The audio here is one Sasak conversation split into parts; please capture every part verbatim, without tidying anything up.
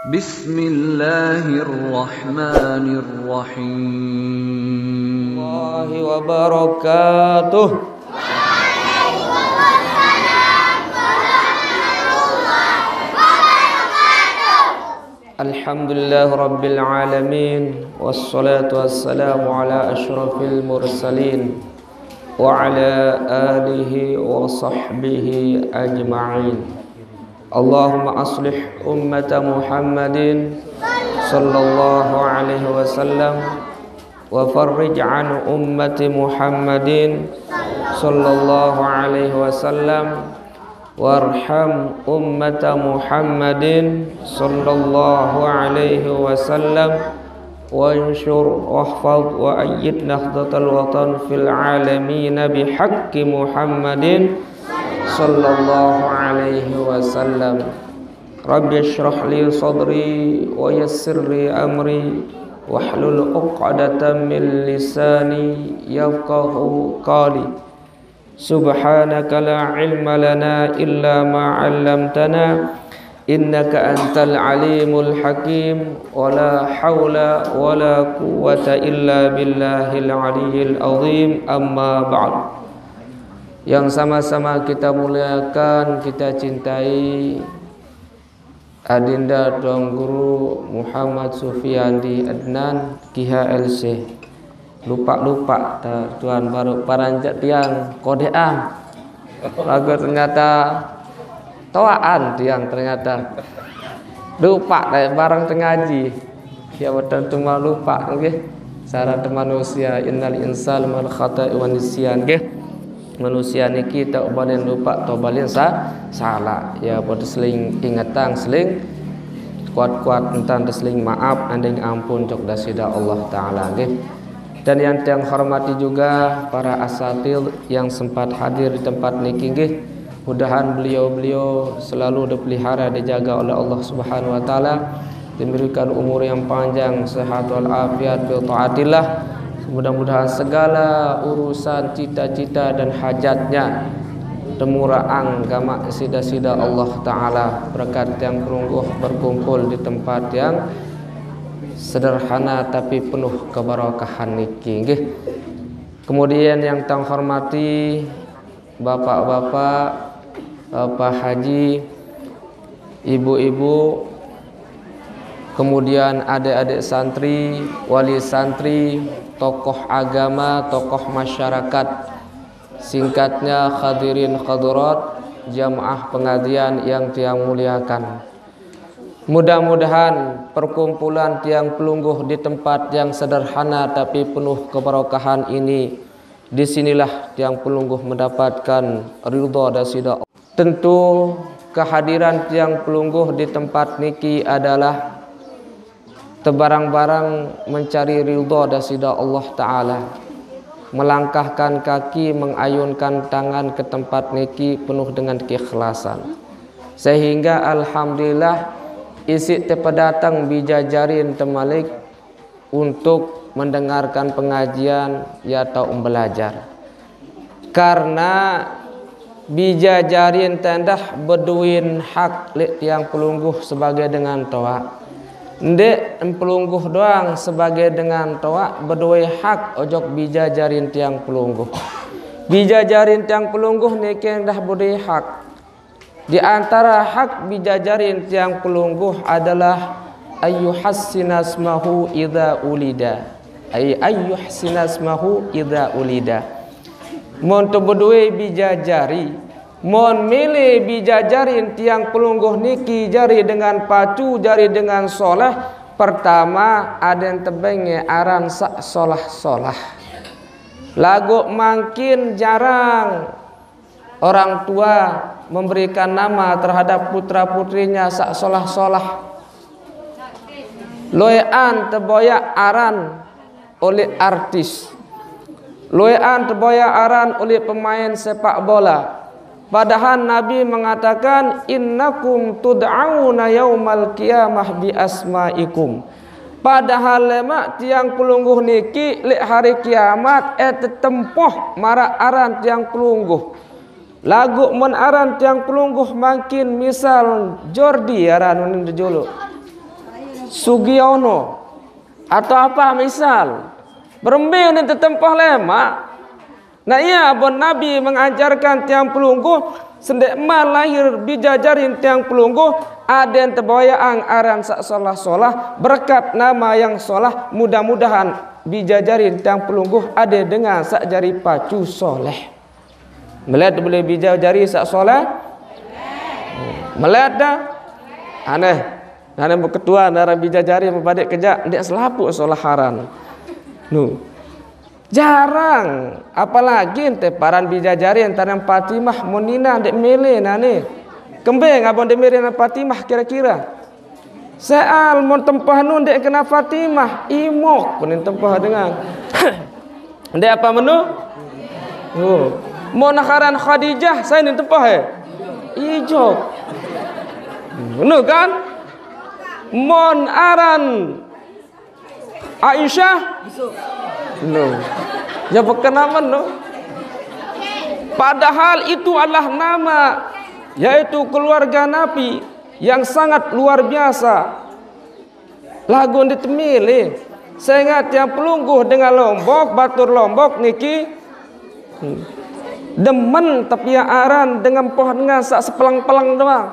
بسم الله الرحمن الرحيم. الله وبركاته. الحمد لله رب العالمين، والصلاة والسلام على أشرف المرسلين وعلى آله وصحبه أجمعين. اللهم أصلح أمة محمد صلى الله عليه وسلم، وفرج عن أمة محمد صلى الله عليه وسلم، وارحم أمة محمد صلى الله عليه وسلم، وانشر واحفظ وأيد نهضة الوطن في العالمين بحق محمد صلى الله عليه وسلم. رب اشرح لي صدري ويسر لي أمري واحلل عقدة من لساني يفقه قولي. سبحانك لا علم لنا إلا ما علمتنا إنك أنت العليم الحكيم. ولا حول ولا قوة إلا بالله العلي العظيم. أما بعد. Yang sama-sama kita muliakan, kita cintai, Adinda Tuan Guru Muhammad Sufiandi Adnan, K H L C. Lupa-lupa ta, Tuan, baru paranjak tiang kodean. Lagu ternyata toaan tiang ternyata. Lupa deh barang tengaji. Ya, betul tu mau lupa, okey. Syarat manusia, innal insana mal khata'i wa nisyan, okey. Manusia niki tau balen lupa, tau balen sa, salah. Ya, pada seling ingetang, seling kuat-kuat entan, seling maaf, anding ampun jok dasida Allah Taala, okey. Dan yang tiang hormati juga para asatidz yang sempat hadir di tempat niki, nggih. Mudahan beliau-beliau selalu dipelihara, dijaga oleh Allah Subhanahu wa taala, diberikan umur yang panjang, sehat wal afiat fi taatillah. Mudah-mudahan segala urusan, cita-cita dan hajatnya temuraang gamak sida-sida Allah Taala berkat tiang pelungguh berkumpul di tempat yang sederhana tapi penuh keberkahan niki, nggih. Kemudian yang tang hormati bapak-bapak, bapak haji, ibu-ibu, kemudian adik-adik santri, wali santri, tokoh agama, tokoh masyarakat, singkatnya hadirin hadirat jamaah pengajian yang tiang muliakan. Mudah-mudahan perkumpulan tiang pelungguh di tempat yang sederhana tapi penuh keberkahan ini, di sinilah tiang pelungguh mendapatkan ridha dasida. Tentu kehadiran tiang pelungguh di tempat niki adalah tebarang-barang mencari ridha dasida Allah Taala. Melangkahkan kaki, mengayunkan tangan ke tempat niki penuh dengan keikhlasan. Sehingga alhamdulillah isi tepedatang bijajarin temalik untuk mendengarkan pengajian atau belajar. Karena bijajarin tendah beduin hak lek tiang pelungguh sebagai dengan toa. Ndek empelungguh doang sebagai dengan toa beduwe hak ojok bijajarin tiang pelungguh. Bijajarin tiang pelungguh niki dah beduwe hak. Di antara hak bijajarin tiang pelungguh adalah ayyuhassinasmahu idza ulida. Ay ayyuhsinasmahu idza ulida. Mon tu beduwe bijajari, mon milih bijajarin tiang pelungguh niki jari dengan pacu, jari dengan soleh, pertama aden tebenge aran sak solah-solah. Lagu mangkin jarang orang tua memberikan nama terhadap putra-putrinya sak solah-solah. Loean teboyak aran oleh artis. Loean teboyak aran oleh pemain sepak bola. Padahal Nabi mengatakan, innakum tud'auna yaumal qiyamah bi asmaikum. Padahal lemak tiang pelungguh niki lek hari kiamat eh tetempoh marak aran tiang pelungguh. Lagu men aran tiang pelungguh mangkin misal Jordi aran unin dejolo. Sugiono, atau apa misal. Berembe ni tetempoh lemak. Nah, iya, abon Nabi mengajarkan tiang pelungguh, sendek man lahir bijajarin tiang pelungguh, aden tebawayaan aran sak solah-solah, berkat nama yang solah, mudah-mudahan bijajarin tiang pelungguh ade dengan sak jari pacu soleh. Melet boleh bijajari sak solah? Melet dah? Aneh. Aneh beketua narang bijajari mepadek kejak, ndak selapuk solah aran. Nu. Jarang, apalagi ente paran bijajari entanan Fatimah, mon nina ndak mele nane. Kembe ngabon ndak mele nan Fatimah kira-kira. Soal mon tempoh nu ndak kena Fatimah, imok kuning tempoh dengan. Ndak apa menu? Oh. Mon aran Khadijah, saya ni tempoh eh. Ijok. Menu kan? Mon aran Aisyah? No. Ya, berkenaman, no. Padahal itu adalah nama, yaitu keluarga Nabi yang sangat luar biasa. Lagu ditemili. Saya ingat tiang pelungguh dengan Lombok, batur Lombok niki. Hmm. Demen tepiak aran dengan poh dengan sak sepelang-pelang doang.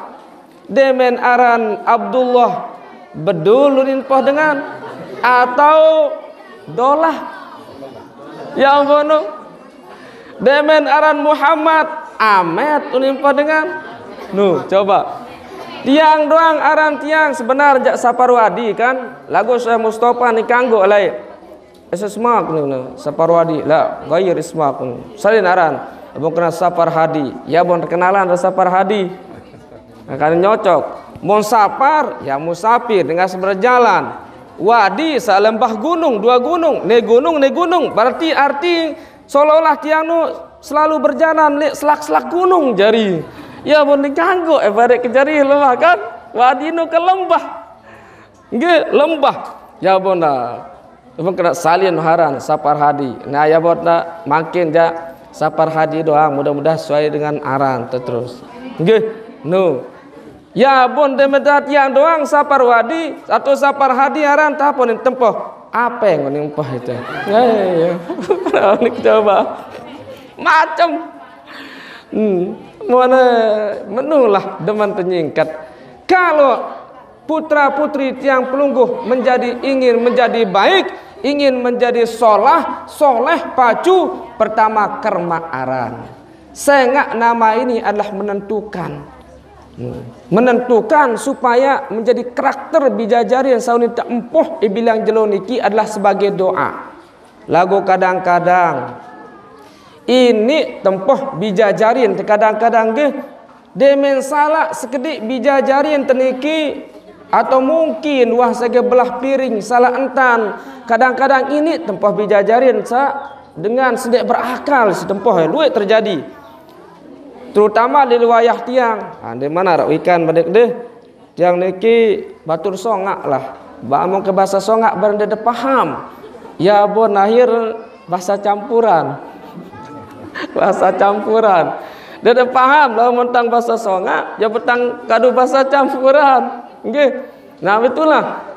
Demen aran Abdullah Bedul unin poh dengan atau Dolah. Ya ampun. Demen aran Muhammad Amet unin poh dengan. Nu, coba. Tiang doang aran tiang sebenar jak Saparwadi kan. Lagu Syekh Mustafa ni kanggo lai. Ese semak ni, ni, Saparwadi. La, gair ismak ni. Salin aran. Abang kena Sapar Hadi. Ya, abang terkenalan ada Sapar Hadi. Nah, kan nyocok. Mon sapar, ya musafir dengan berjalan. Wadi, sak lembah gunung, dua gunung, ne gunung, ne gunung. Berarti arti seolah-olah tiang nu selalu berjalan lek selak-selak gunung jari. Ya bon diganggu, eh, barek ke jari lemah kan? Wadi nu ke lembah. Nggih, lembah. Ya bon dah. Abang kena salin haran Sapar Hadi. Nah, ya bon dah makin ja Sapar Hadi doang, mudah-mudahan sesuai dengan aran terus. Nggih, nu. Ya bon, demen tiang doang Sapar Wadi atau Sapar Hadi aran tah pun tempoh. Apa yang nguning poh itu? Eh, ya. Ini coba. Macam. Hmm. Mana menu lah demen tenyingkat. Kalau putra putri tiang pelungguh menjadi, ingin menjadi baik, ingin menjadi solah, soleh, pacu, pertama kerma aran. Sengak nama ini adalah menentukan. Hmm. Menentukan supaya menjadi karakter bijajarin sauni tak empoh ibilang jelo niki adalah sebagai doa. Lagu kadang-kadang ini tempoh bijajarin, kadang-kadang nggih demen salak sekedik bijajarin teniki atau mungkin wah sege belah piring salak entan. Kadang-kadang ini tempoh bijajarin sa dengan sedek berakal setempoh luwih terjadi. Terutama di wayah tiang. Ha, di mana rak ikan bedek deh. Tiang niki batur songak lah. Ba among ke bahasa songak barang dia paham. Ya bon akhir bahasa campuran. Bahasa campuran. Dia paham lah mentang bahasa songak, ya petang kadu bahasa campuran. Nggih. Nah, itulah.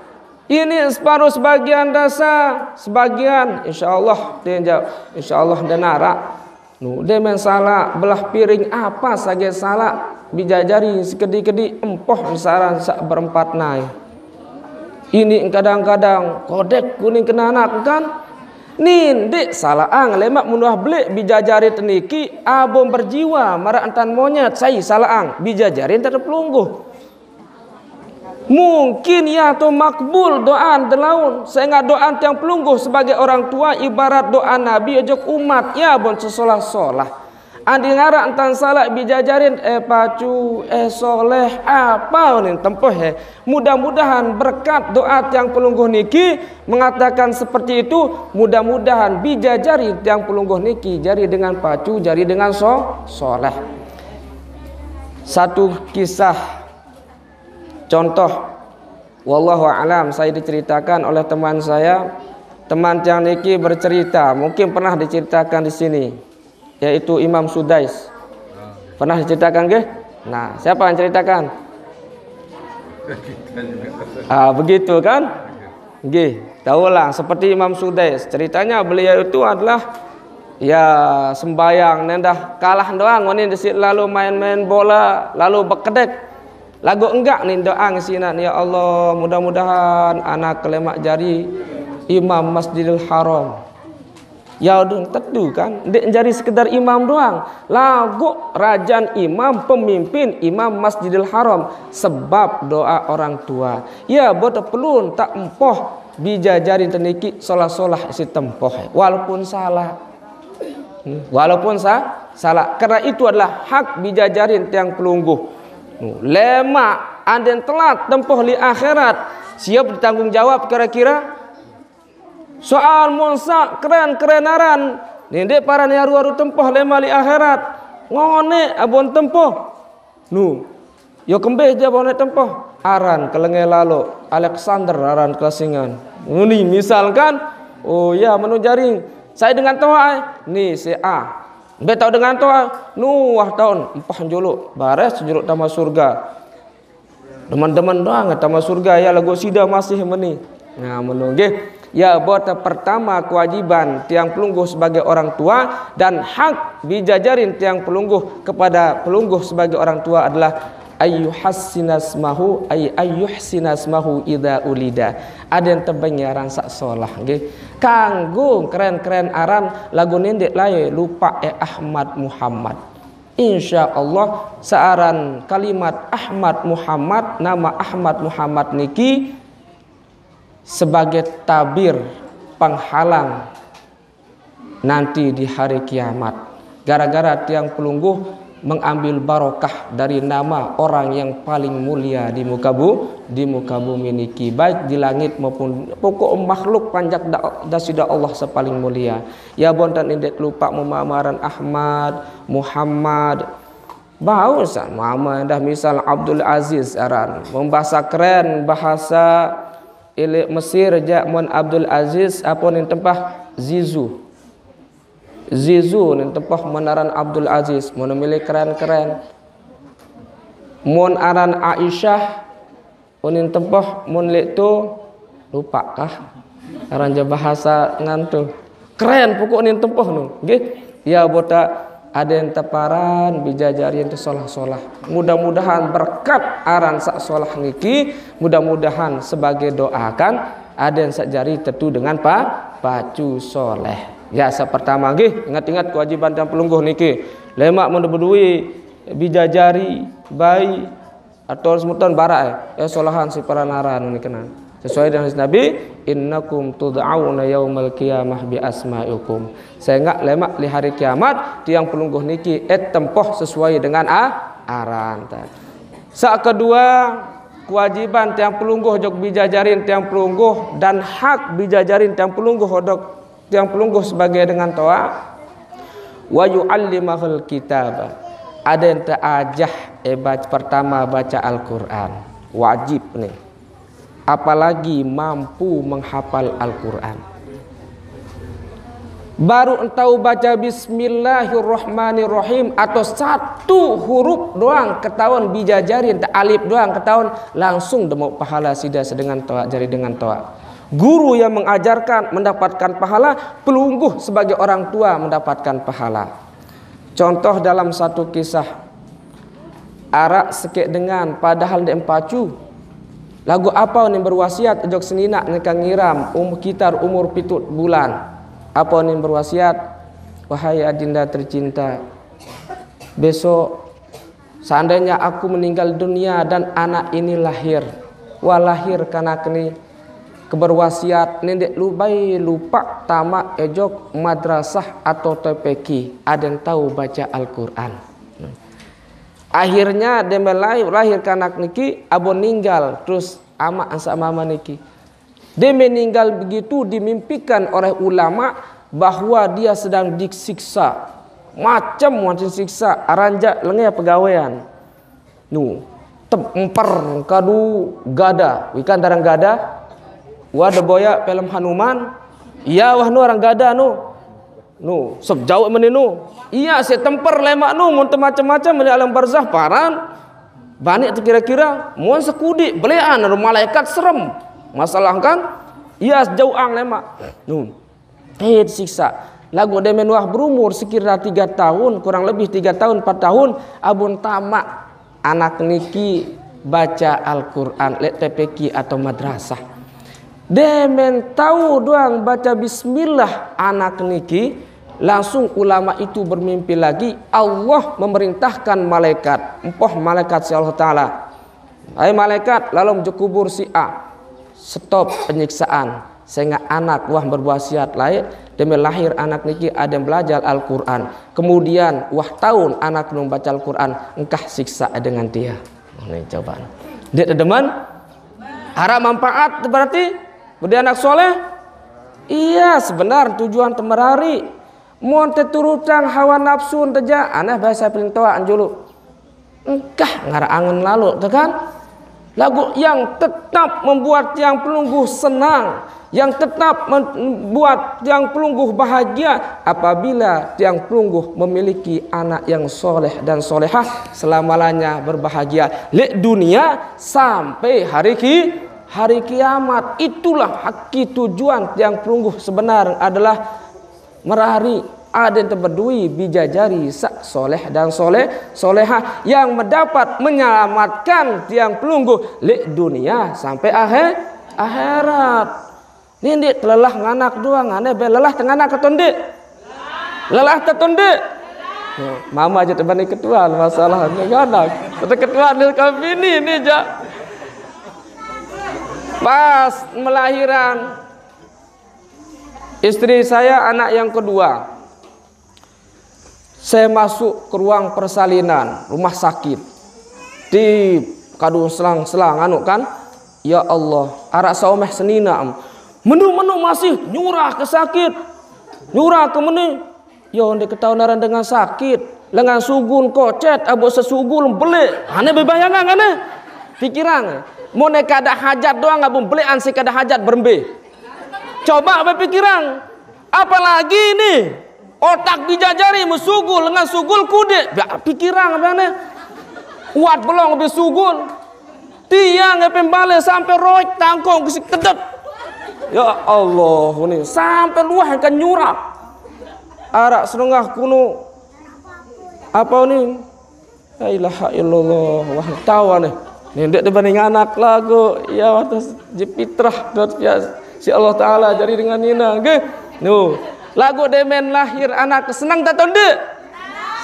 Ini separuh sebagian dasar, sebagian insyaallah dia jawab, insyaallah dia narak. Nu, demen salak belah piring apa sage salak bijajari sekedi-kedi empoh saran sak berempat nai. Ini kadang-kadang kodek kuning kena anak kan? Nindik salah ang lemak munuh belik bijajari teniki abon berjiwa marak entan monyet sai salah ang bijajari entan pelungguh. Mungkin ya tu makbul doa delaun, sehingga doa tiang pelungguh sebagai orang tua ibarat doa Nabi ojok umat ya bon sesolah-solah. Andi ngarak entan salak bijajarin eh pacu eh soleh apa ni tempoh eh. Mudah-mudahan berkat doa tiang pelungguh niki mengatakan seperti itu, mudah-mudahan bijajari tiang pelungguh niki jari dengan pacu, jari dengan so soleh. Satu kisah contoh, wallahu alam, saya diceritakan oleh teman saya. Teman tiang niki bercerita, mungkin pernah diceritakan di sini, yaitu Imam Sudais. Pernah diceritakan nggih? Nah, siapa yang ceritakan? Ah, begitu kan? Nggih, tahulah seperti Imam Sudais. Ceritanya beliau itu adalah ya sembayang nendah kalah doang, ini desi lalu main-main bola, lalu bekedek. Lagu enggak nih doang sinan, ya Allah, mudah-mudahan anak kelemak jari imam Masjidil Haram. Ya udah tentu kan, ndak jari sekedar imam doang. Lagu rajan imam, pemimpin imam Masjidil Haram. Sebab doa orang tua. Ya, bodo pelun tak empoh bijajarin teniki solah-solah si tempoh. Walaupun salah. Hmm, walaupun sa salah. Karena itu adalah hak bijajarin tiang pelungguh. Hmm, lemak anden telat tempoh li akhirat. Siap ditanggung jawab kira-kira? Soal monsa keren-keren aran. Nende para ni aru-aru tempoh lemak li akhirat. Ngone abon tempoh. Nu, yo kembeh dia abon tempoh. Aran kelenge lalo, Alexander aran kelasingan. Nguni misalkan, oh ya menu jaring. Saya dengan toa, eh. Ni si A. Be tau dengan toa, nu wah taun, empah jolo, bares jolo tama surga. Demen-demen doang tama surga ya lagu sida masih meni. Nah, menu nggih. Ya, buat pertama kewajiban tiang pelungguh sebagai orang tua dan hak bijajarin tiang pelungguh kepada pelungguh sebagai orang tua adalah ayyuhassinasmahu ay ayyuhsinasmahu idza ulida. Ada yang tebeng aran sak solah nggih. Kanggo keren-keren aran lagu nindek lae lupa eh Ahmad Muhammad. Insya Allah searan kalimat Ahmad Muhammad, nama Ahmad Muhammad niki sebagai tabir penghalang nanti di hari kiamat. Gara-gara tiang pelungguh mengambil barokah dari nama orang yang paling mulia di muka bu, di muka bumi niki, baik di langit maupun pokok makhluk panjak da, dasida Allah sepaling mulia. Ya bontan indet lupa memamaran Ahmad, Muhammad. Bau sa mama dah misal Abdul Aziz aran. Membahasa keren bahasa ilik Mesir jak mon Abdul Aziz apa nin tempah Zizu. Zizu nin tempah menaran Abdul Aziz, mon milik keren-keren. Mon aran Aisyah, unin tempoh, mon lek tu lupa kah? Aran ja bahasa ngantu. Keren pokok unin tempoh nu. Nggih. Ya botak aden teparan bijajarin tu solah-solah. Mudah-mudahan berkat aran sak solah niki, mudah-mudahan sebagai doakan aden sak jari tetu dengan pa, pacu soleh. Ya, sak pertama nggih, ingat-ingat kewajiban dan pelungguh niki. Lemak mun bedui bijajari, bayi, atau semeton barak eh, eh solahan si para naran ni kena. Sesuai dengan hadis Nabi, innakum tud'auna yaumal qiyamah bi asma'ikum. Saya ingat lemak di hari kiamat tiang pelungguh niki eh tempoh sesuai dengan a, aran. Sak kedua, kewajiban tiang pelungguh jok bijajarin tiang pelungguh dan hak bijajarin tiang pelungguh odok tiang pelungguh sebagai dengan toa. Wa yu'allimahul kitab. Ada yang terajah eh, baca, pertama baca Al-Quran. Wajib nih. Apalagi mampu menghafal Al-Quran. Baru entau baca bismillahirrahmanirrahim atau satu huruf doang ketahuan bijajarin, tak alif doang ketahuan, langsung demuk pahala sida sedengan toa, jari dengan toa. Guru yang mengajarkan mendapatkan pahala, pelungguh sebagai orang tua mendapatkan pahala. Contoh dalam satu kisah, arak sekek dengan padahal ndak empacu. Lagu apa ni berwasiat jok seninak neka ngiram um kitar umur pitut bulan. Apa ni berwasiat, wahai adinda tercinta, besok seandainya aku meninggal dunia dan anak ini lahir, wah lahir kanak ni keberwasiat nendek lubai lupa tamak ejok madrasah atau T P Q, ada yang tahu baca Al-Quran. Akhirnya dia lahir, lahir kanak niki abon ninggal terus amak ansak mama niki. Dia meninggal begitu dimimpikan oleh ulama bahwa dia sedang disiksa. Macam macam siksa, aranjak lengah pegawaian. Nu, temper kadu gada, wikan darang gada. Wah deboya film Hanuman. Iya wah nu orang gada nu. Nu, sep jauh meninu. Iya si temper lemak nu mun macam-macam meli alam barzah paran. Bani tu kira-kira, mun sekudik belean ada malaikat serem. Masalah kan? Ia sejauh ang lemak. Nun. Eh, disiksa. Lagu demen wah berumur sekira tiga tahun, kurang lebih tiga tahun, empat tahun, abun tamak anak niki baca Al-Quran, lek T P Q atau madrasah. Demen tahu doang baca bismillah anak niki, langsung ulama itu bermimpi lagi, Allah memerintahkan malaikat, empoh malaikat si Allah Ta'ala. Hai malaikat, lalu menuju kubur si A. Stop penyiksaan. Sehingga anak wah berwasiat lain, demi lahir anak niki ada yang belajar Al-Quran. Kemudian wah tahun anak belum baca Al-Quran, engkah siksa dengan dia. Ini cobaan. Dia teman? Harap manfaat berarti budi anak soleh. Iya, sebenar tujuan temerari. Mun teturutang hawa nafsu teja, aneh bahasa paling toa anjulu. Engkah ngara angen lalu, tu kan? Lagu yang tetap membuat tiang pelungguh senang, yang tetap membuat tiang pelungguh bahagia apabila tiang pelungguh memiliki anak yang soleh dan solehah, selama-lamanya berbahagia. Lek dunia sampai hari ki-, hari kiamat. Itulah haki tujuan tiang pelungguh sebenar adalah merari ada yang tebedui bijajari sak soleh dan soleh, solehah yang mendapat menyelamatkan tiang pelungguh lek dunia sampai akhir, akhirat. Ni ndik lelah nganak doang, aneh be lelah tenganak atau ndik? Lelah atau ndik? Mama aja tebani ketua masalah nganak. Kata ketua ni kami ni, ni ja. Pas melahiran istri saya, anak yang kedua, saya masuk ke ruang persalinan rumah sakit. Di kadu selang-selang anu kan. Ya Allah, arak saomeh senina. Menu-menu masih nyurah ke sakit. Nyurah ke meni. Yo, ndik ketahuan orang dengan sakit. Lengan sugul kocet, abu sesugul belik. Ane bebayangan ane. Pikiran. Mau nek kada hajat doang, abu belik ansi kada hajat berembe. Coba berpikiran. Apalagi ini otak bijajari mesugul dengan sugul kudik. Pikiran apa ane? Kuat belong besugul. Tiang pembale sampai roik tangkong kesik tedet. Ya Allah, ini sampai luah kan nyurap. Arak senengah kuno apa ni? La ilaha illallah. Wah, tahu nih. Nendek dibanding anak lagu ya atas jepitrah dot ya si Allah Ta'ala jadi dengan nina. Nggih. Nu. Lagu demen lahir anak senang tak tonde?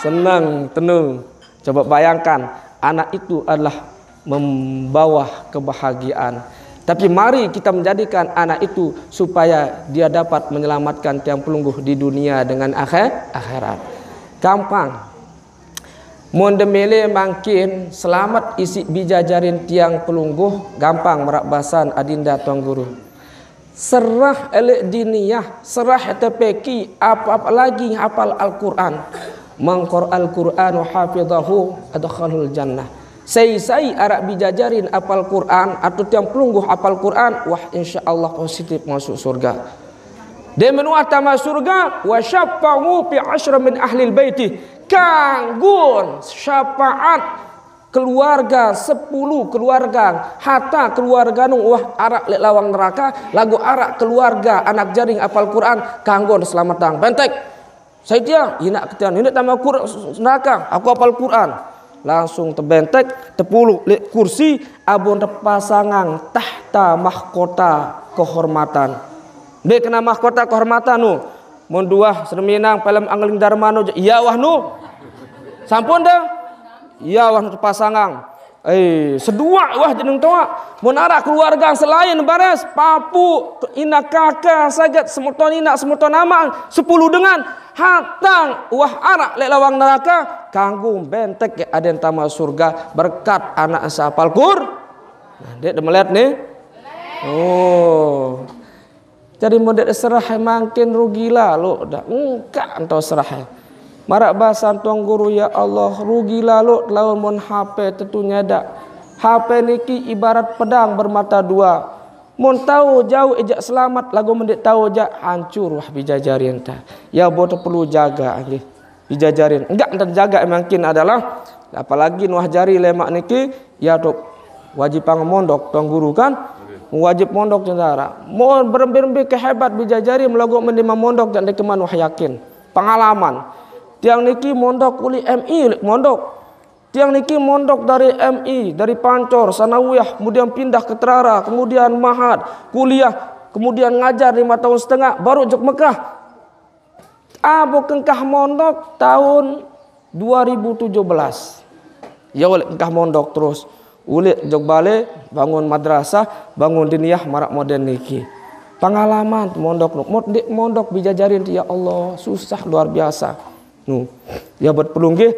Senang, tenung. Coba bayangkan, anak itu adalah membawa kebahagiaan. Tapi mari kita menjadikan anak itu supaya dia dapat menyelamatkan tiang pelungguh di dunia dengan akhir, akhirat. Gampang. Mun demele mangkin selamat isi bijajarin tiang pelungguh, gampang merak basan adinda tuang guru. Serah elek diniyah, serah tepeki, apa-apa lagi hafal Al-Quran. Mangkor Al-Quran wa hafizahu adkhalul jannah. Sai-sai arak bijajarin apal Quran atau tiang pelungguh apal Quran, wah, insya Allah positif masuk surga. Dia menuah tamat surga, wa syafa'u fi asyra min ahlil baiti. Kanggun syafaat keluarga sepuluh keluarga, hatta keluarga nu wah arak lek lawang neraka, lagu arak keluarga anak jaring apal Quran, kanggon selamatang. Bentek. Saya dia, inak ketian, ini tambah Quran neraka, aku apal Quran. Langsung tebentek, tepuluk lek kursi, abon tepasangang tahta mahkota kehormatan. Dia kena mahkota kehormatan nu. Mun dua sereminang pelem angling darmano, iya wah nu. Sampun dah. Iya wah nu tepasangang. Eh, seduak wah jeneng toa. Mun arak keluarga selain bares, papu, ina kaka saget, semeton ina, semeton amang, sepuluh dengan, hatang wah arak lek lawang neraka, kanggung bentek ke aden tama surga berkat anak sapal Qur. Nah, dek demelet nih. Oh. Jadi mun dek serah mangkin rugi lalu dah. Engkak entau serah. Marak basan tuang guru, ya Allah, rugi lalu lawan mun H P tetunya dak. H P niki ibarat pedang bermata dua. Mun tahu jauh ejak selamat, lagu mun dek tahu jak hancur wah bijajarin ta. Ya bote perlu jaga nggih. Bijajarin. Enggak enten jaga mangkin adalah Apalagi nuah jari lemak niki, ya tu wajib pang mondok, tuan guru kan? Wajib mondok tentara. Mau berembe-rembe kehebat bijajari melagu menerima mondok dan dikema nuah yakin. Pengalaman. Tiang niki mondok uli M I, mondok. Tiang niki mondok dari M I, dari Pancor, Sanawiyah, kemudian pindah ke Terara, kemudian Mahad, kuliah, kemudian ngajar lima tahun setengah, baru jok Mekah. Abo kengkah mondok tahun dua ribu tujuh belas. Ya, oleh kengkah mondok terus. Ulik jok bale, bangun madrasah, bangun diniyah, marak moden niki. Pengalaman mondok nu, mod-, dek mondok bijajarin tu, ya Allah, susah luar biasa. Nu, ya buat pelunggih,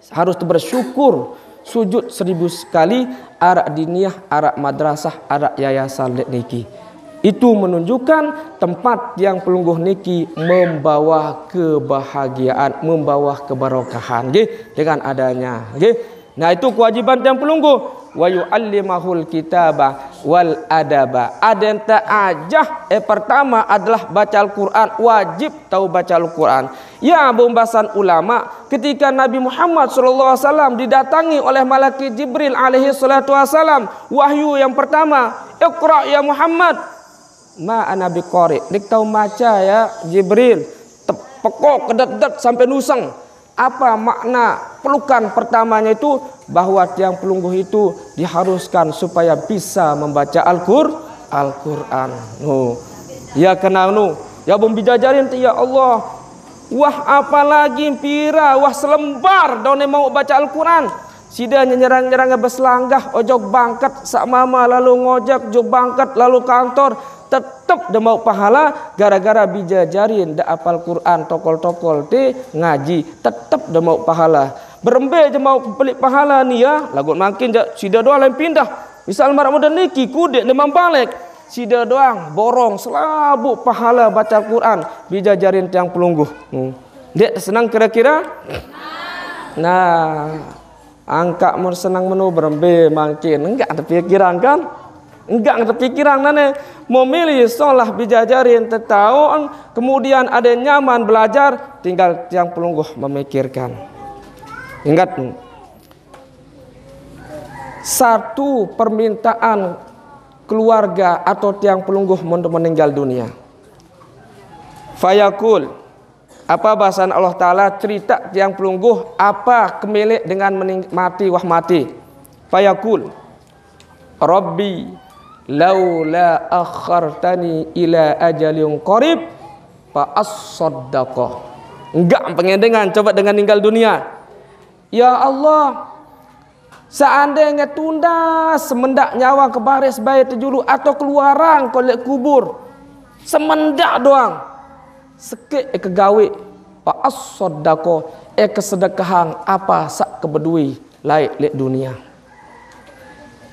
harus bersyukur, sujud seribu sekali, arak diniyah, arak madrasah, arak yayasan dek niki. Itu menunjukkan tempat tiang pelungguh niki membawa kebahagiaan, membawa kebarokahan, nggih, dengan adanya, nggih. Nah, itu kewajiban tiang pelungguh. Wa yu'allimahul kitaba wal adaba. Aden tak ajah, eh, pertama adalah baca Al-Quran, wajib tahu baca Al-Quran. Ya, bumbasan ulama, ketika Nabi Muhammad sallallahu alaihi wasallam didatangi oleh malaikat Jibril alaihi salatu wasallam, wahyu yang pertama, "Iqra ya Muhammad." "Ma ana biqari." Dik tahu maca ya Jibril. Tep-, pekok kedet-det sampai nuseng. Apa makna pelukan pertamanya itu? Bahwa tiang pelungguh itu diharuskan supaya bisa membaca Al-Qur-, Al-Quran. Nu. Ya kenal nu. Ya bung bijajarin tu, ya Allah. Wah, apalagi pira, wah, selembar daun mau baca Al-Quran. Sida nyerang-nyerang beselanggah, ojok bangket, sak mama lalu ngojek, jok bangket lalu kantor, tetep demau pahala gara-gara bijajarin dak apal Quran, tokol-tokol te ngaji, tetep demau pahala. Berembe je mau pelik pahala ni ya, lagut makin je sida doang lain pindah. Misal marak muda niki, kudik demam balik. Sida doang borong selabu pahala baca Quran, bijajarin tiang pelungguh. Hmm. Dek senang kira-kira? Nah, angkak mun senang menu berembe mangkin. Enggak ada pikiran kan? Enggak ada pikiran nane. Memilih solah bijajarin tetaun, kemudian ada nyaman belajar, tinggal tiang pelungguh memikirkan. Ingat, satu permintaan keluarga atau tiang pelungguh untuk meninggal dunia. Fayakul, apa bahasan Allah Ta'ala cerita tiang pelungguh, apa kemilik dengan mening-, mati, wah mati. Fayakul, "Rabbi, laula akhartani ila ajalin qarib, fa assaddaqa." Enggak pengen dengan, coba dengan ninggal dunia. Ya Allah, seandainya tunda semendak nyawa ke baris bayi tejulu atau keluarang ko lek kubur, semendak doang, sekek e kegawe, fa assaddaqa, e kesedekahang apa sak kebedui laik lek dunia.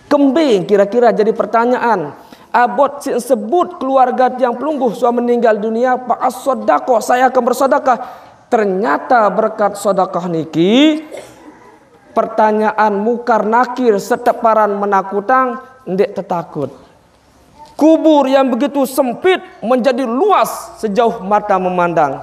Kembing kira-kira jadi pertanyaan. Abot si sebut keluarga tiang pelungguh suah meninggal dunia, fa assaddaqa, saya akan bersedekah. Ternyata berkat sedekah niki, pertanyaan mukar nakir seteparan menakutang, ndek tetakut. Kubur yang begitu sempit menjadi luas sejauh mata memandang.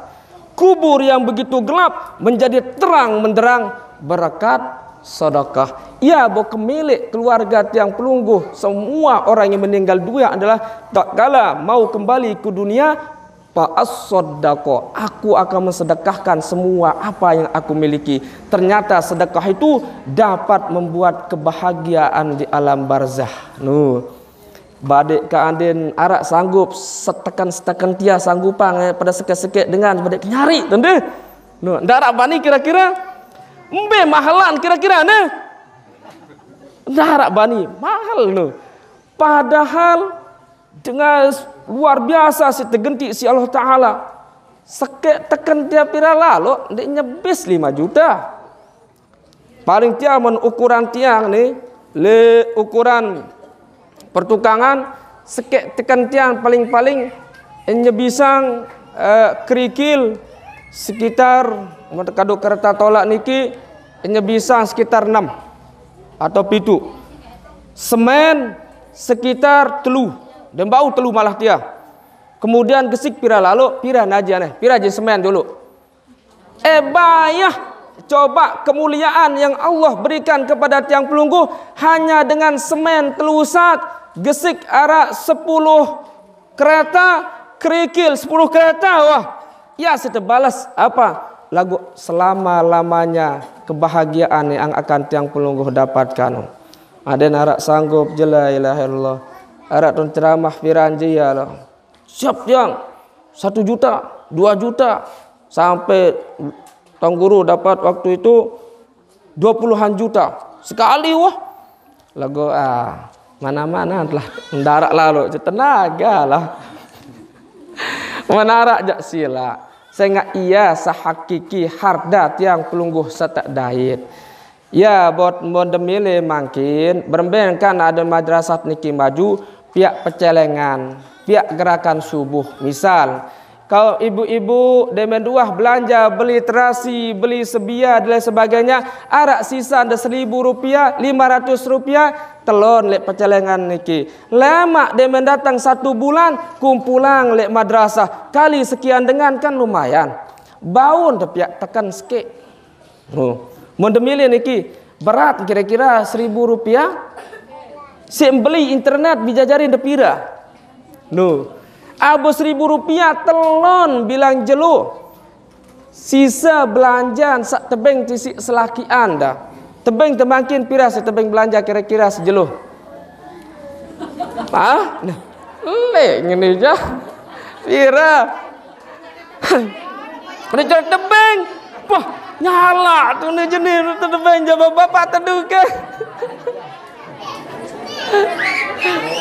Kubur yang begitu gelap menjadi terang menderang berkat sedekah. Ya, bo kemilik keluarga tiang pelungguh, semua orang yang meninggal dunia adalah tak kala mau kembali ke dunia, fa assaddaqa, aku akan mensedekahkan semua apa yang aku miliki. Ternyata sedekah itu dapat membuat kebahagiaan di alam barzah. Nu. Badek ka andin arak sanggup setekan-setekan tia sanggupang, eh, pada sekek-sekek dengan badek nyari tende. Nu, ndak arak bani kira-kira. Mbe mahalan kira-kira ne? Ndak arak bani, mahal nu. Padahal dengan luar biasa si tegenti si Allah Ta'ala. Sekek teken tia pira lalo, ndik nyebis lima juta. Paling tiang men ukuran tiang ni, le ukuran pertukangan, sekek teken tiang paling-paling nyebisang, eh, kerikil sekitar, mun kadu kereta tolak niki, nyebisang sekitar enam atau pitu. Semen sekitar telu, dan bau telu malah tia. Kemudian gesik pira lalu, pira naji aneh, pira je semen dulu. Eh, bayah. Coba kemuliaan yang Allah berikan kepada tiang pelungguh hanya dengan semen telu sat, gesik arak sepuluh kereta, kerikil sepuluh kereta, wah. Ya, saya terbalas apa? Lagu selama-lamanya kebahagiaan yang akan tiang pelungguh dapatkan. Ada arak sanggup je la ilaha illallah. Arak tun ceramah piran je ya lah. Siap tiang. Satu juta, dua juta. Sampai Tuan Guru dapat waktu itu dua puluhan juta. Sekali wah. Lagu ah, mana-mana telah mendarat lalu. Tenaga lah. Menarak jak sila. Sehingga ia sehakiki harda tiang pelungguh setak dait. Ya, bot mon demile mangkin, beremben kan ada madrasah niki maju, piak pecelengan, piak gerakan subuh. Misal, kau ibu-ibu demen duah belanja beli terasi, beli sebia dan lain sebagainya, arak sisa ada seribu rupiah, lima ratus rupiah, telon lek pecelengan niki. Lemak demen datang satu bulan, kumpulang lek madrasah, kali sekian dengan kan lumayan. Baun tepiak tekan sikit. Oh. Mun demile niki berat kira-kira seribu rupiah. Sik beli internet bijajari depira. No. Abu seribu rupiah telon bilang jelo. Sisa belanjaan sak tebeng tisik selakian dah. Tebeng temangkin pira sik tebeng belanja kira-kira sejelo. Hah? Nah. Lek ngene jah. Pira? Ada cara tebeng. Wah, nyala tu ni jenis tu tebeng jawab bapak teduh ke.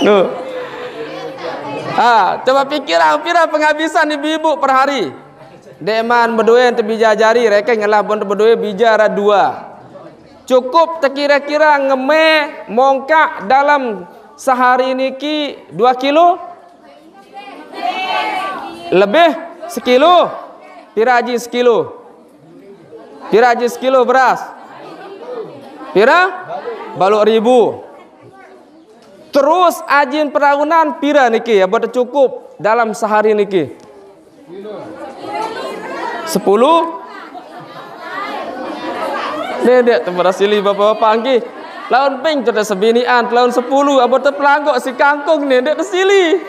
Nuh. Ha, coba pikir ah, pira penghabisan ibu-ibu per hari. Dek man berdua yang terbija jari, reken ngelah pun berdua bija ada dua. Cukup terkira-kira ngeme mongkak dalam sehari niki dua kilo? Lebih sekilo. Pira aji sekilo? Pira aji sekilo beras? Pira? Baluk ribu. Terus ajin peraunan pira niki ya buat cukup dalam sehari niki? Sepuluh. Nendek tu berasili bapak-bapak angki. Laun ping tu sebinian, laun sepuluh abot terpelanggok si kangkung nendek tersili.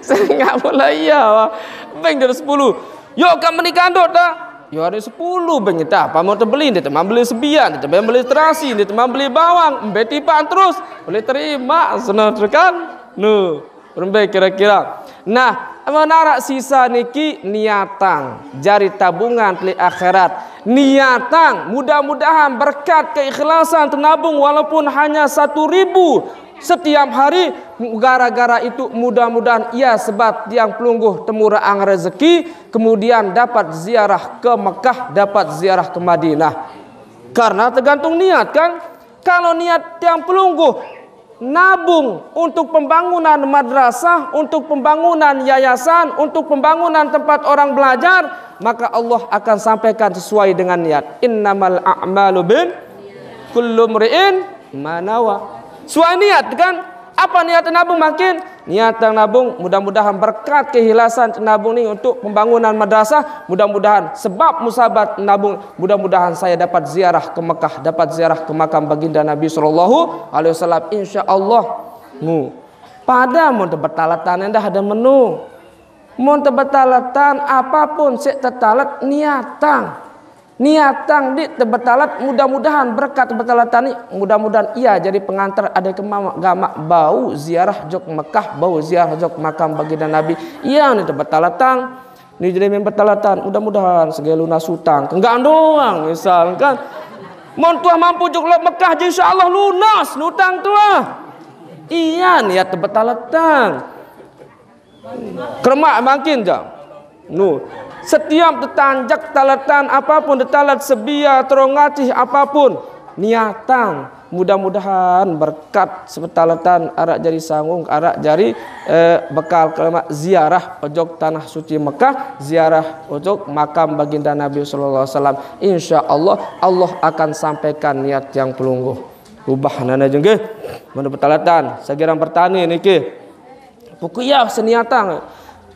Sehingga mulai iya. Beng dari sepuluh. Yo, kamu ni kandut dah. Yo, ada sepuluh beng kita. Apa mau terbeli? Dia teman beli sebian, dia teman beli terasi, dia teman beli bawang. Embe tipan terus. Boleh terima, senang terus kan? Nu, berembe kira-kira. Nah, menarak sisa niki niatang. Jari tabungan teli akhirat. Niatang. Mudah-mudahan berkat keikhlasan tenabung walaupun hanya satu ribu setiap hari, gara-gara itu mudah-mudahan ia sebab tiang pelungguh temuraan rezeki, kemudian dapat ziarah ke Mekah, dapat ziarah ke Madinah. Karena tergantung niat kan. Kalau niat tiang pelungguh nabung untuk pembangunan madrasah, untuk pembangunan yayasan, untuk pembangunan tempat orang belajar, maka Allah akan sampaikan sesuai dengan niat. Innamal a'malu bin kullu mri'in manawa. Suai niat kan? Apa niat nabung makin? Niat yang nabung mudah-mudahan berkat kehilasan nabung ni untuk pembangunan madrasah, mudah-mudahan sebab musabat nabung, mudah-mudahan saya dapat ziarah ke Mekah, dapat ziarah ke makam baginda Nabi sallallahu alaihi wasallam, insya Allah. Mu. Pada mun tebetalatan dah ada menu. Mun tebetalatan apapun sik tetalat niatang. Niatang di tebetalat, mudah-mudahan berkat tebetalatan ni, mudah-mudahan ia jadi pengantar ada ke mamak gamak bau ziarah jok Mekah, bau ziarah jok makam baginda Nabi. Ia ni tebetalatan. Ni jadi main betalatan, mudah-mudahan segala lunas utang. Enggak doang misal kan. Mon tuah mampu jok lok Mekah je insya Allah lunas utang tuah. Iya niat tebetalatan. Keremak makin ja. Nu, setiap tetanjak talatan apapun, detalat sebia, terongacih apapun, niatang. Mudah-mudahan berkat sebetalatan arak jari sanggung, arak jari eh, bekal kelemak ziarah ojok tanah suci Mekah, ziarah ojok makam baginda Nabi sallallahu alaihi wasallam. Insya Allah, Allah akan sampaikan niat yang pelungguh. Ubah nana jengge, mana betalatan, sagirang bertani niki. Pokok iya seniatang.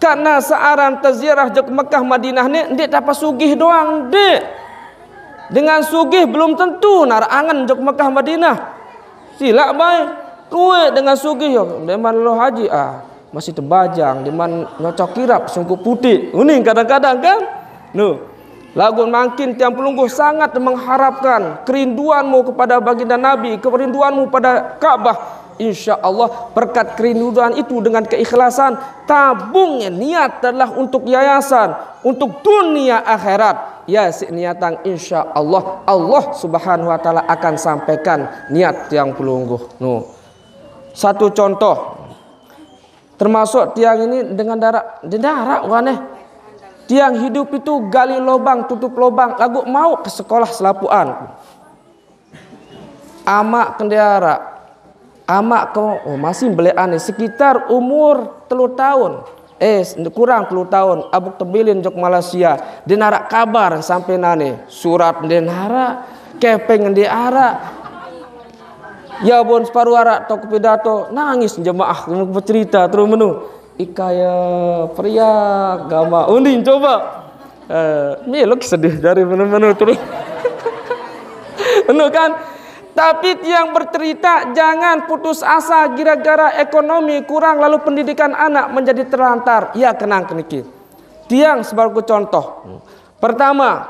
Karena searan teziarah jok Mekah Madinah ni, ndik dapat sugih doang, ndik. Dengan sugih belum tentu narak angen jok Mekah Madinah. Silak bae. Lueq dengan sugih yo, deman lo haji, ah, masih tebajang, deman nyocok kirap sungkup putih. Uning kadang-kadang kan? Nu. Lagu mangkin tiang pelungguh sangat mengharapkan kerinduanmu kepada baginda Nabi, kerinduanmu pada Ka'bah. Insya Allah, berkat kerinduan itu dengan keikhlasan, tabung niat adalah untuk yayasan, untuk dunia akhirat. Ya, si niatang, insya Allah, Allah Subhanahu wa Ta'ala akan sampaikan niat tiang pelungguh. Nu. Satu contoh, termasuk tiang ini dengan darak, di darak waneh. Tiang hidup itu gali lobang, tutup lobang, lagu mau ke sekolah selapuan. Amak kendiara, amak ko, oh, masih beleane sekitar umur telu tahun. Eh, kurang telu tahun, abuk tebilin jok Malaysia. Dia narak kabar sampai nane, surat dia narak, kepeng dia arak. Ya bon separuh arak toko pidato, nangis jemaah bercerita terus menu. Ikaya pria gama uning coba. Eh, melok sedih dari menu-menu terus. Anu kan? Tapi tiang bercerita, jangan putus asa gara-gara ekonomi kurang lalu pendidikan anak menjadi terlantar. Ya, kenang keniki. Tiang sebagai contoh. Pertama,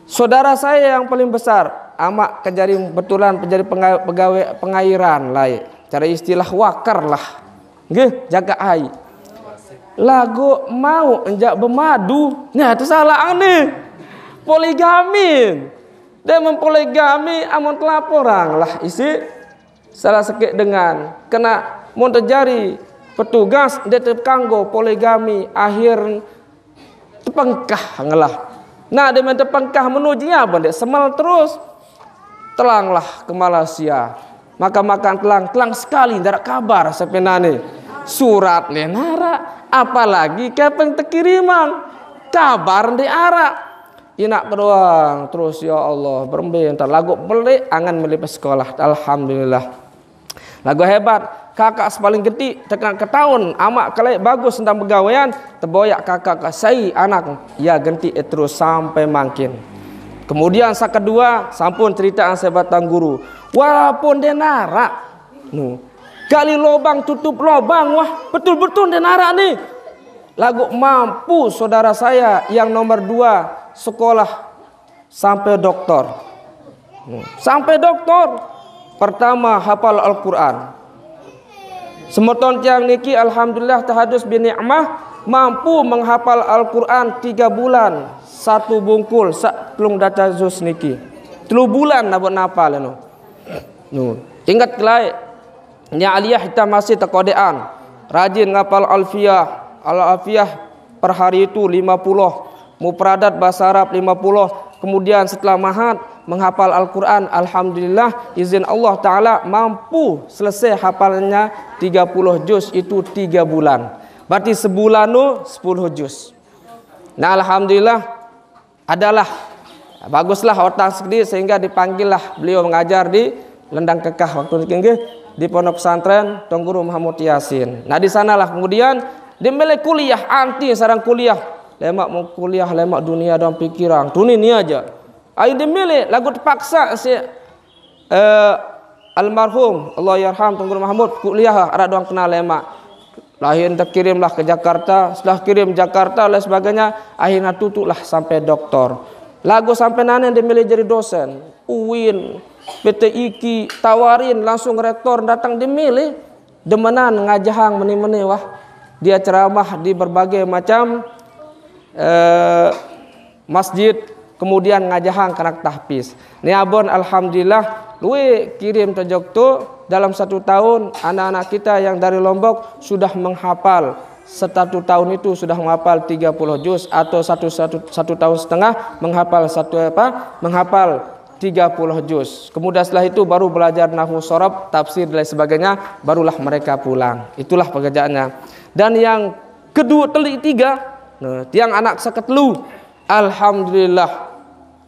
saudara saya yang paling besar, amak kejari betulan kejari pegawai pengairan lai. Cara istilah wakar lah. Nggih, jaga ai. Lagu mau enjak bemadu. Nah, itu salah aneh. Poligami. Dia mempoligami amun telaporang lah isi salah sekik dengan kena mun terjadi petugas dia terkanggo poligami akhir tepengkah ngelah. Nah, dia main tepengkah menuju apa dia semal terus telanglah ke Malaysia. Maka makan telang, telang sekali ndak kabar sepenane. Surat le narak, apalagi kepeng tekiriman. Kabar di arak. Inak kedoang terus, ya Allah, berembe entar lagu belik angan meli sekolah. Alhamdulillah. Lagu hebat. Kakak sepaling genti, tengah ketaun amak kelek bagus tentang pegawean, teboyak kakak ke sai anak, ya genti eh terus sampai mangkin. Kemudian sa kedua, sampun cerita saya batang guru. Walaupun dia narak, nu, gali lobang tutup lobang, wah, betul-betul dia narak nih. Lagu mampu saudara saya yang nomor dua sekolah sampai doktor. Hmm. Sampai doktor. Pertama, hafal Al-Quran. Semeton tiang niki, alhamdulillah, tahadus bi ni'mah, mampu menghafal Al-Quran tiga bulan, satu bungkul, sak telung dasa juz niki. Telu bulan nabut nafal, anu. Nu, ingat kelai. Nya aliyah kita masih tekodean. Rajin ngapal Alfiyah. Al-Alfiyah per hari itu lima puluh. Mufradat bahasa Arab lima puluh. Kemudian setelah mahat menghafal Al-Quran, alhamdulillah, izin Allah Ta'ala mampu selesai hafalannya tiga puluh juz itu tiga bulan. Berarti sebulan tu sepuluh juz. Nah, alhamdulillah, adalah baguslah otak sekedi sehingga dipanggillah beliau mengajar di Lendang Kekah waktu niki, nggih, di Pondok Pesantren Tuan Guru Mahmud Yasin. Nah, di sanalah kemudian dia milih kuliah, anti sarang kuliah. Lemak mau kuliah, lemak dunia dan pikiran. Tuni ni aja. Ai dia milih lagu terpaksa si eh, almarhum Allahyarham Tuan Guru Mahmud, kuliah arak doang kenal lemak. Lahin terkirimlah ke Jakarta, setelah kirim Jakarta dan sebagainya, akhirnya tutuklah sampai doktor. Lagu sampai nane dia milih jadi dosen, uin, P T I K I, tawarin langsung rektor datang dia milih, demenan ngajahang meni-meni wah. Dia ceramah di berbagai macam eh, masjid, kemudian ngajahang kanak tahfiz. Ni abon alhamdulillah, lui kirim tojok tu dalam satu tahun anak-anak kita yang dari Lombok sudah menghafal satu tahun itu sudah menghafal tiga puluh juz atau satu, satu, satu tahun setengah menghafal satu apa menghafal tiga puluh juz. Kemudian setelah itu baru belajar nahwu sorof, tafsir dan lain sebagainya, barulah mereka pulang. Itulah pekerjaannya. Dan yang kedua, teli tiga, nah, tiang anak saketelu, alhamdulillah.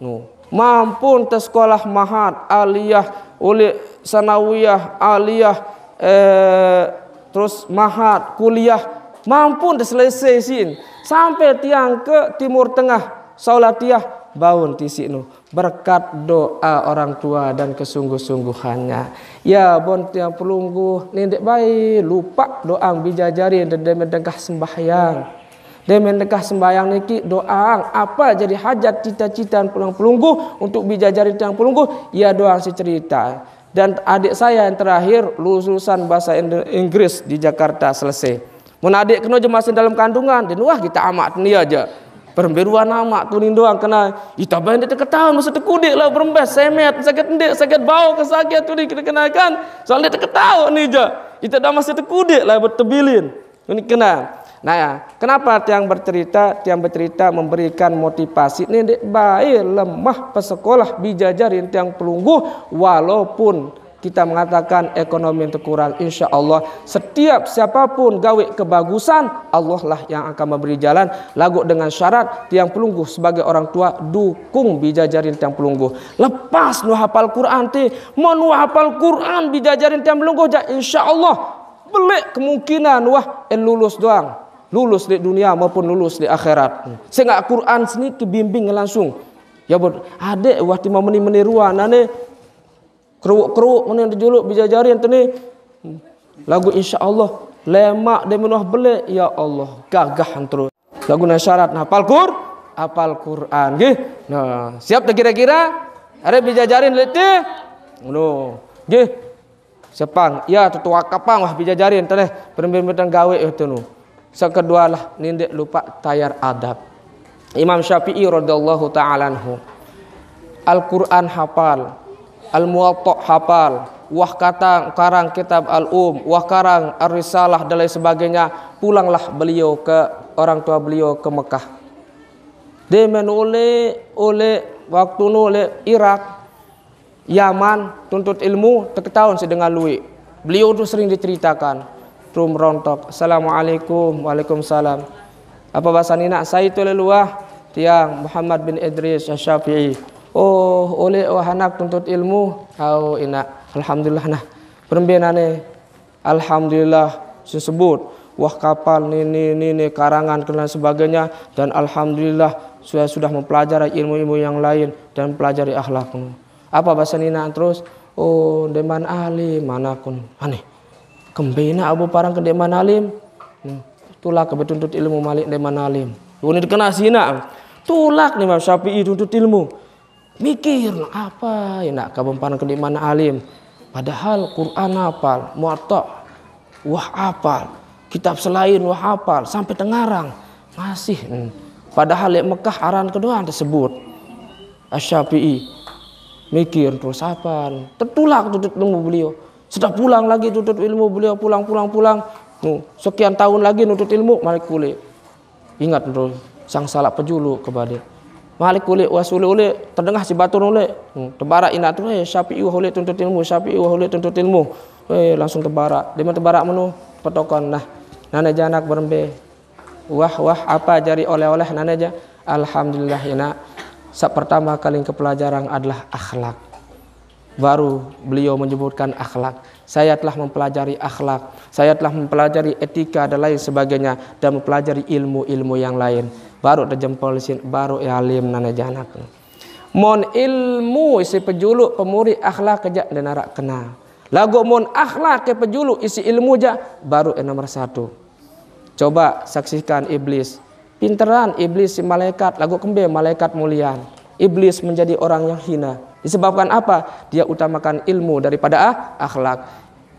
Nah, mampun te sekolah mahat, aliyah, oleh sanawiyah, aliyah, eh, terus mahat, kuliah, mampun te selesai sin. Sampai tiang ke Timur Tengah, Saulatiah, baun tisik nu berkat doa orang tua dan kesungguh-sungguhannya. Ya bon tiang pelungguh ni ndeq bae lupaq doang bijajarin deme dengah sembahyang. Deme dengah sembahyang niki doang apa jadi hajat cita-cita pulang pelungguh untuk bijajarin tiang pelungguh, ya doang secerita. Dan adik saya yang terakhir lulusan bahasa Indo- Inggris di Jakarta selesai. Mun adik kena je masih dalam kandungan, dia nuah kita amat ni aja. Peremberuan amat tu ni doang kena. Ita bae ndeq teketaun masa tekudik lah berembes semet sakit ndeq sakit bau ke sakit tu ni kena kenakan. Soal ndeq teketaun ni je. Ita dah masa tekudik lah bertebilin. Ini kena. Nah, ya, kenapa tiang bercerita? Tiang bercerita memberikan motivasi ni ndeq bae lemah pesekolah bijajarin tiang pelungguh walaupun kita mengatakan ekonomi terkurang, insya Allah setiap siapapun gawe kebagusan, Allah lah yang akan memberi jalan. Lagu dengan syarat tiang pelungguh sebagai orang tua dukung bijajarin tiang pelungguh. Lepas nu hafal Quran ti, mau nu hafal Quran bijajarin tiang pelungguh ja, insya Allah belik kemungkinan wah en lulus doang. Lulus di dunia maupun lulus di akhirat. Sehingga Quran sini kebimbing langsung. Ya, buat adik wah tima meni-meni ruan ane keruk-keruk meni dijuluk bijajarin tene. Lagu insya Allah lemak de menuh belik, ya Allah gagah terus. Lagu na syarat hafal Qur, hafal Quran nggih. Nah, siap tak kira-kira? Are bijajarin lete. Ngono. Nggih. Sepang, ya tetua kapang wah bijajarin teneh perempuan gawe itu nu. Sekedua lah nindik lupa tayar adab. Imam Syafi'i radhiyallahu ta'ala anhu. Al-Quran hafal, Al-Muwatta hafal, wah kata karang kitab Al-Um, wah karang Ar-Risalah dan lain sebagainya. Pulanglah beliau ke orang tua beliau ke Mekah. Demen oleh oleh waktu nu oleh Irak, Yaman tuntut ilmu teketaun si dengan luik. Beliau tu sering diceritakan. Rum rontok. Assalamualaikum. Waalaikumsalam. Apa bahasa nina? Saya tu leluah tiang Muhammad bin Idris Syafi'i. Oh, oleh wah anak tuntut ilmu. Au ina. Alhamdulillah nah. Perembenane. Alhamdulillah sesebut wah kapal ni ni ni ni karangan dan lain sebagainya dan alhamdulillah saya sudah mempelajari ilmu-ilmu yang lain dan mempelajari akhlak. Apa bahasa nina terus? Oh, deman alim mana kun. Aneh. Kembena abu parang ke deman alim. Hmm. Tulak ke betuntut ilmu malik deman alim. Ini dikenal sina. Tulak ni Imam Syafi'i tuntut ilmu. Mikir, apa enak kabempan ke deman alim. Padahal Quran apal, Muwatta wah apal, kitab selain wah apal sampai tengarang. Masih hmm. Padahal lek Mekah aran kedoan tersebut. Asy-Syafi'i mikir terus apa? Tertulak tuntut ilmu beliau. Sudah pulang lagi tuntut ilmu beliau, pulang pulang pulang. Nu, sekian tahun lagi nuntut ilmu, malik kulik. Ingat tu sang salak pejulu kebalik. Malik ulik was ulik ulik terdengah si batur ulik. Hmm, tebarak inak tu eh Syafi'i wah ulik tuntut ilmu, Syafi'i wah ulik tuntut ilmu. Eh langsung tebarak. Dia tebarak menu petokan nah. Nana janak berembe. Wah wah apa jari oleh-oleh nana aja. Alhamdulillah ina. Sak pertama kali ke pelajaran adalah akhlak. Baru beliau menyebutkan akhlak. Saya telah mempelajari akhlak, saya telah mempelajari etika dan lain sebagainya dan mempelajari ilmu-ilmu yang lain. Baru terjempol sin, baru alim nana janak. Mon ilmu isi pejuluk pemuri akhlak kejak dan arak kenal. Lagu mon akhlak ke pejuluk isi ilmu ja baru yang nomor satu. Coba saksikan iblis. Pinteran iblis si malaikat lagu kembe malaikat mulian. Iblis menjadi orang yang hina. Disebabkan apa? Dia utamakan ilmu daripada ah, akhlak.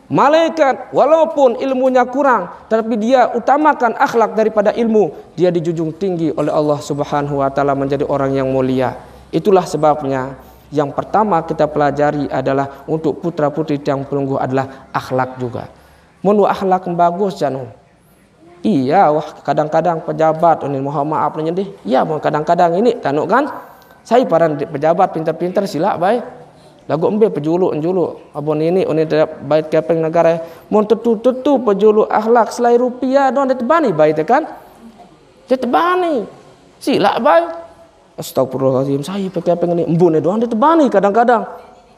Malaikat walaupun ilmunya kurang, tapi dia utamakan akhlak daripada ilmu, dia dijunjung tinggi oleh Allah Subhanahu wa taala menjadi orang yang mulia. Itulah sebabnya yang pertama kita pelajari adalah untuk putra putri tiang pelungguh adalah akhlak juga. Mun akhlak bagus janu. Iya wah kadang-kadang pejabat ini mohon maaf nih nyedih. Iya mau kadang-kadang ini tanu kan. Saya paran di pejabat pinter-pinter silak baik. Lagu embe pejuluk njuluk abon ini ini bait kepeng negara. Mun tetu tetu pejuluk akhlak selai rupiah don ditebani baik kan. Ditebani. Silak baik. Astagfirullahaladzim, saya pakai apa ini? Embun doang ditebani kadang-kadang.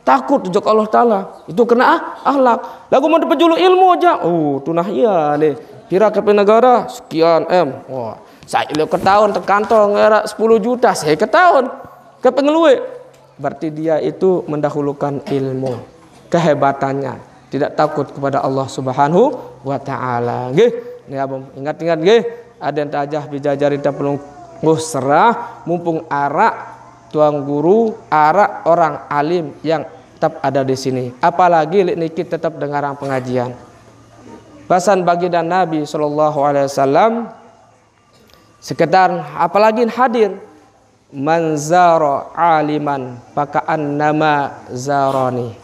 Takut jok Allah Ta'ala. Itu kena ah, akhlak. Lagu mau dipejulu ilmu aja. Oh, tunah iya nih. Pira ke negara sekian M. Wah, saya lo ketahuan terkantong era sepuluh juta, saya ketahuan. Kepengeluik, berarti dia itu mendahulukan ilmu, kehebatannya, tidak takut kepada Allah Subhanahu wa taala. Nggih, ya, Bung, ingat-ingat nggih, aden tajah bijajari tiang pelungguh serah, mumpung arak tuan guru, arak orang alim yang tetap ada di sini. Apalagi lek niki tetap dengarang pengajian. Pesan baginda Nabi sallallahu alaihi wasallam, sekedar apalagi hadir, "Man zara aliman faka'annama zarani."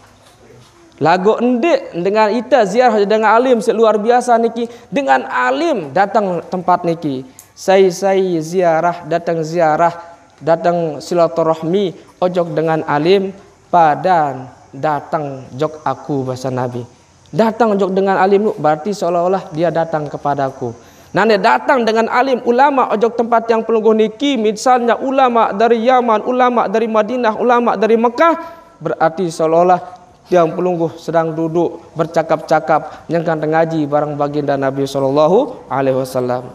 Lagu ndik dengan ita ziarah dengan alim seluar biasa niki, dengan alim datang tempat niki. Sai-sai ziarah, datang ziarah, datang silaturahmi ojok dengan alim, padan datang jok aku, bahasa Nabi. Datang jok dengan alim tu, berarti seolah-olah dia datang kepadaku. Nah, dia datang dengan alim ulama ojok tempat tiang pelungguh niki, misalnya ulama dari Yaman, ulama dari Madinah, ulama dari Mekah, berarti seolah-olah tiang pelungguh sedang duduk bercakap-cakap nyengkan ngaji bareng baginda Nabi sallallahu alaihi wasallam.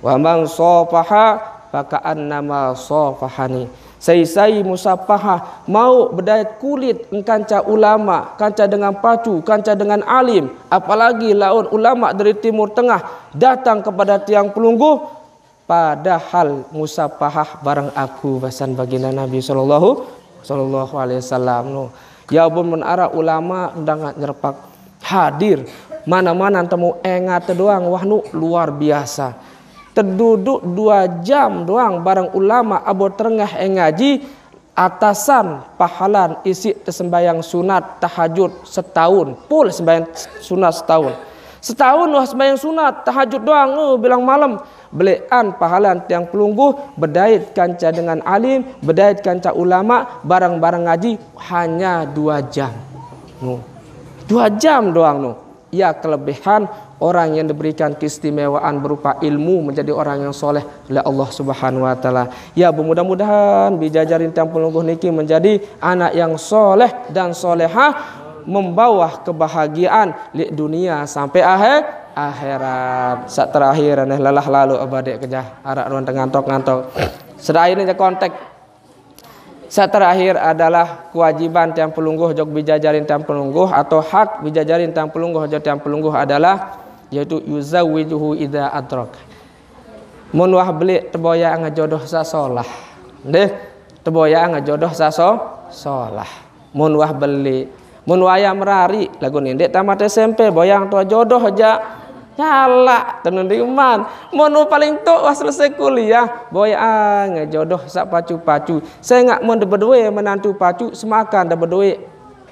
"Wa man safaha faka'annama safahani." Sai-sai musapahah, mau bedait kulit engkanca ulama, kanca dengan pacu, kanca dengan alim, apalagi laun ulama dari Timur Tengah datang kepada tiang pelungguh, padahal musapahah bareng aku, pesan baginda Nabi sallallahu sallallahu alaihi wasallam. No, ya bun, men arak ulama dengan nyerpak hadir, mana-mana temu engat doang, wah nu luar biasa. Teduduk dua jam doang bareng ulama abo terengah engaji, atasan pahalan isi tesembayang sunat tahajud setahun, pul sembayang sunat setahun. Setahun wah sembayang sunat tahajud doang, eh, bilang malam. Belean pahalan tiang pelungguh, bedait kanca dengan alim, bedait kanca ulama, bareng-bareng ngaji hanya dua jam. Nu. Dua jam doang nu. Ya, kelebihan orang yang diberikan keistimewaan berupa ilmu menjadi orang yang soleh oleh Allah Subhanahu wa taala. Ya, mudah-mudahan bijajarin tiang pelungguh niki menjadi anak yang soleh dan solehah, membawa kebahagiaan di dunia sampai akhir akhirat. Sak terakhir aneh lelah lalu abadek kejah arak ruang tengantok-ngantok. Sedaya ini konteks. Sak terakhir adalah kewajiban tiang pelungguh jok bijajarin tiang pelungguh atau hak bijajarin tiang pelungguh jok tiang pelungguh adalah yaitu yuzawwijuhu idza adrak. Mun wah belik teboyang jodoh sak solah. Deh, teboyang jodoh sak so-, solah. Mun wah belik, mun wayah merari lagu ni, dek tamat S M P, boyang tua jodoh aja. Nyalak tenun di iman. Mun paling tok wah selesai kuliah, boyang jodoh sak pacu-pacu. Saya ngak mun de bedue menantu pacu, semakan de bedue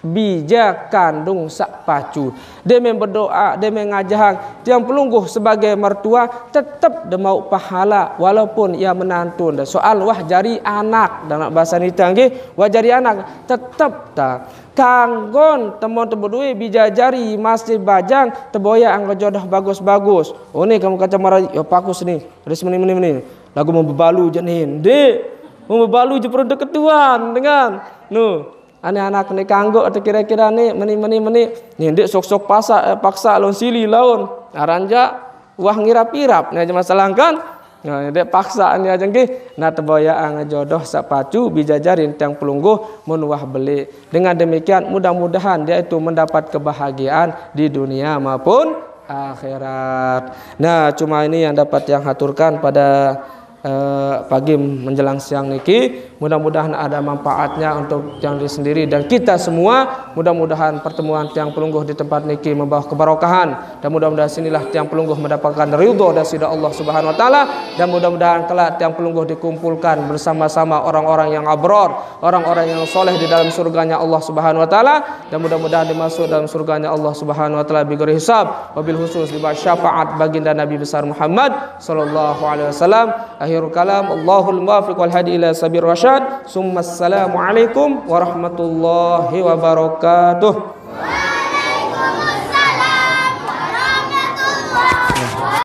bija kandung sak pacu. Deme berdoa, deme ngajahang, tiang pelungguh sebagai mertua tetap de mau pahala walaupun ia menantu. Soal wah jari anak, dalam bahasa nita nggih, wah jari anak tetap ta. Kanggon temon tebedui bijajari masih bajang teboya anggo jodoh bagus-bagus. Oh ni kamu kaca marah, ya pakus ni. Ris meni meni meni. Lagu mau bebalu je ni. Dek. Mau bebalu je perut ketuan dengan. Nu. Ane anak ni kanggo atau kira-kira ni meni meni meni. Ni dek sok-sok pasak, eh, paksa lawan sili lawan. Aranja wah ngirap-irap ni aja masalah kan. Nah, dek paksa ni aja nggih. Nah, teboya ang jodoh sak pacu bijajarin tiang pelungguh mun wah belik. Dengan demikian mudah-mudahan dia itu mendapat kebahagiaan di dunia maupun akhirat. Nah, cuma ini yang dapat tiang haturkan pada eh, pagi menjelang siang niki. Mudah-mudahan ada manfaatnya untuk tiang diri sendiri dan kita semua. Mudah-mudahan pertemuan tiang pelungguh di tempat niki membawa keberkahan dan mudah-mudahan sinilah tiang pelungguh mendapatkan ridho dan sida Allah Subhanahu wa taala dan mudah-mudahan kelak tiang pelungguh dikumpulkan bersama-sama orang-orang yang abror, orang-orang yang soleh di dalam surganya Allah Subhanahu wa taala dan mudah-mudahan dimasuk dalam surganya Allah Subhanahu wa taala bighairi hisab, wabil khusus dibawa syafaat baginda Nabi besar Muhammad sallallahu alaihi wasallam. Akhirul kalam, Allahul muwaffiq wal hadi ila sabir rasyad. Summa assalamualaikum warahmatullahi wabarakatuh.